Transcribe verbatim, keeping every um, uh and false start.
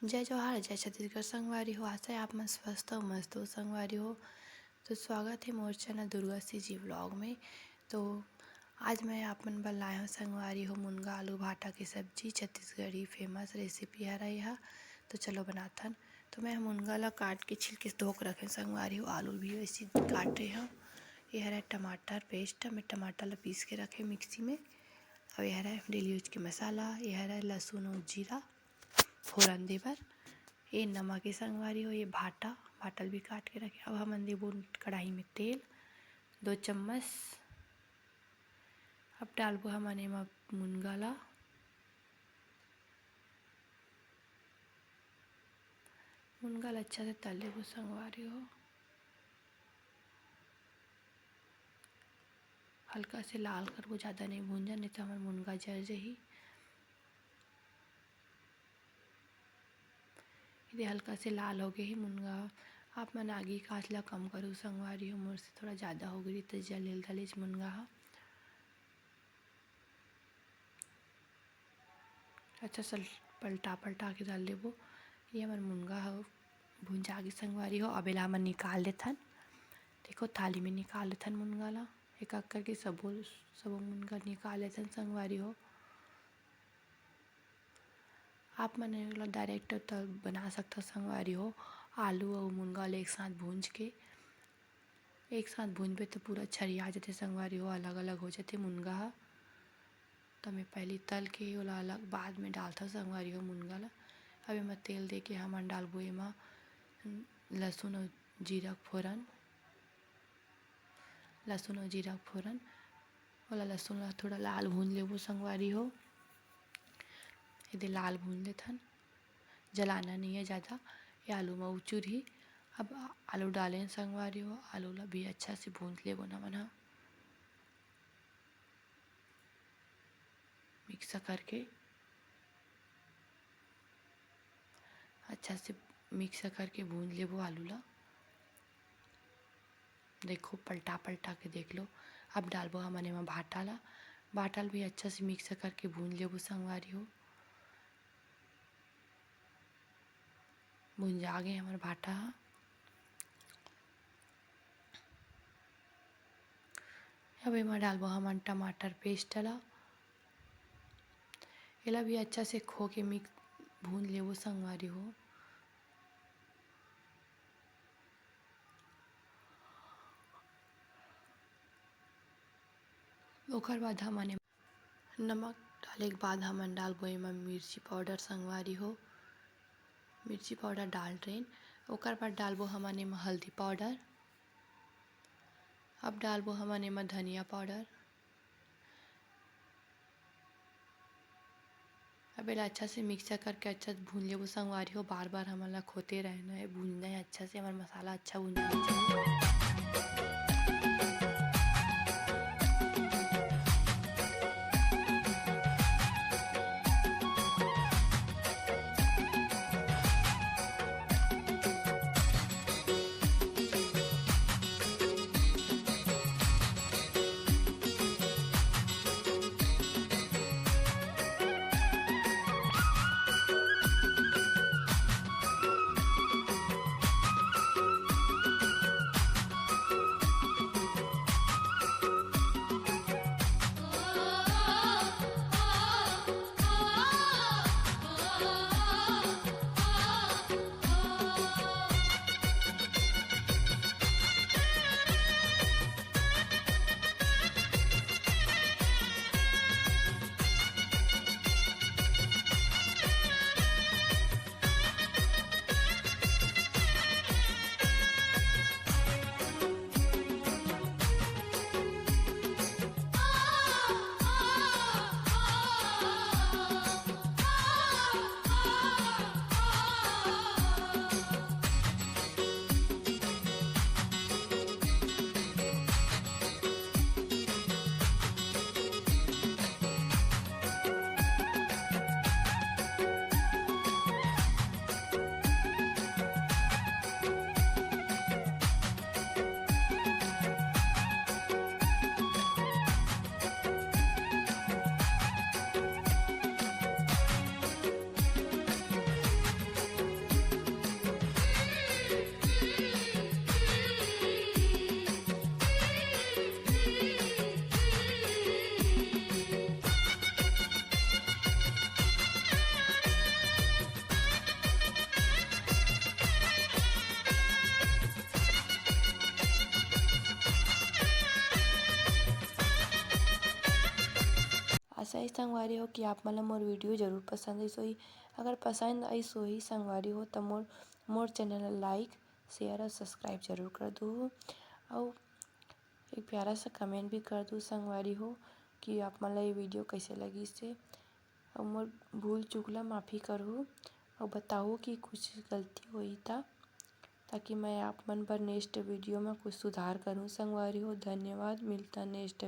जय जोहार, जय छत्तीसगढ़ संगवारी हो। आशा है आप मन स्वस्थ हो, मस्त हो संगवारी हो। तो स्वागत है मोर चैनल दुर्गा सी जी व्लॉग में। तो आज मैं आप मन बर लाए हूँ संगवारी हो मुनगा आलू भाटा के सब्जी, छत्तीसगढ़ी फेमस रेसिपी हरय एहा। तो चलो बनाथन। तो मैं मुनगा ला काट के छिल के धो के रखे संगवारी हो, आलू भी वैसे काटे हूँ। ये हरय टमाटर पेस्ट, मैं टमाटर ला पीस के रखे मिक्सी में। और ये हरय डेली यूज के मसाला, ये हरय लहसुन और जीरा फोरन दे बर। ये नमक के संगवारी हो, ये भाटा, भाटा ल भी काट के रखे। अब हमन देबो कढ़ाई में तेल दो चम्मच। अब डालबो हमन एमा मुनगा ला। मुनगा ला अच्छा से तल लेबो संगवारी हो। हल्का से लाल करबो, ज़्यादा नहीं भूंजा, नहीं तो हमर मुनगा जर जाही। ये दे हल्का से लाल हो गए हे मुनगा। आप मन आगी कांच ला कम करो संगवारी हो, मोर से थोड़ा ज़्यादा हो गई तो जलेल दलेच मुनगा ह। अच्छा सल पलटा पलटा के डाल देबो। ये हमर मुनगा ह भुंजा गे संगवारी हो। अब एला हमन निकाल लेथन। देखो थाली में निकाल लेथन मुनगा ला। एक एक करके सबो सबो मुनगा निकाल लेथन संगवारी हो। आप मन एला डायरेक्ट त बना सकथव संगवारी हो। आलू अउ मुनगा ल एक साथ भूंज के, एक साथ भूंजबे त पूरा छरिया जथे संगवारी हो, अलग-अलग हो जथे मुनगा ह। त मैं पहिली तल के ओला अलग बाद में डालथव संगवारी हो मुनगा ल। अब एमा तेल दे के हमन डालबो एमा लहसुन अउ जीरा के फोरन। लहसुन अउ जीरा के फोरन। ओला लहसुन ला थोड़ा लाल भूंज लेबो संगवारी हो। एदे लाल भूंज लेथन, जलाना नहीं है ज़्यादा। ये आलू म उचुर ही। अब आलू डालेन संगवारी हो, आलू ला भी अच्छा से भूंज लेबो हमन ह। मिक्स करके अच्छा से मिक्स करके भूंज लेबो आलू ला। देखो पलटा पलटा के देख लो। अब डालबो हमन एमा भाटा ला। भाटा ला भी अच्छा से मिक्स करके भूंज लेबो संगवारी हो। भुंजा गे हमर भाटा ह। अब एमा डालबो हमन टमाटर पेस्ट ला। एला भी अच्छा से खो के मिक्स भूंज लेबो संगवारी हो। ओकर बाद हमन एमा नमक डाले के बाद हमन डालबो एमा मिर्ची पाउडर संगवारी हो। मिर्ची पाउडर डाल रेन। ओकर बाद डालबो हमन एमा हल्दी पाउडर। अब डालबो हमन एमा धनिया पाउडर। अब एला अच्छा से मिक्सचर करके अच्छा से भून लेबो संगवारी हो। बार बार हमन ला खोते रहना है, भूनना है अच्छा से, हमर मसाला अच्छा भूनना चाहिए। लगता है संगवारी हो कि आप मन ला मोर video जरूर पसंद आइस होही। अगर पसंद आइस होही संगवारी हो, त मोर, मोर channel ला like, share और subscribe जरूर कर दू। अउ एक प्यारा सा comment भी कर दू संगवारी हो कि आप मन ला ये video कैसे लगिस हे। अउ मोर भूल चूक ला माफ़ी करहू अउ बताहू कि कुछ गलती होही त, ताकि मैं आप मन बर next video में कुछ सुधार करूँ संगवारी हो। धन्यवाद, मिलता next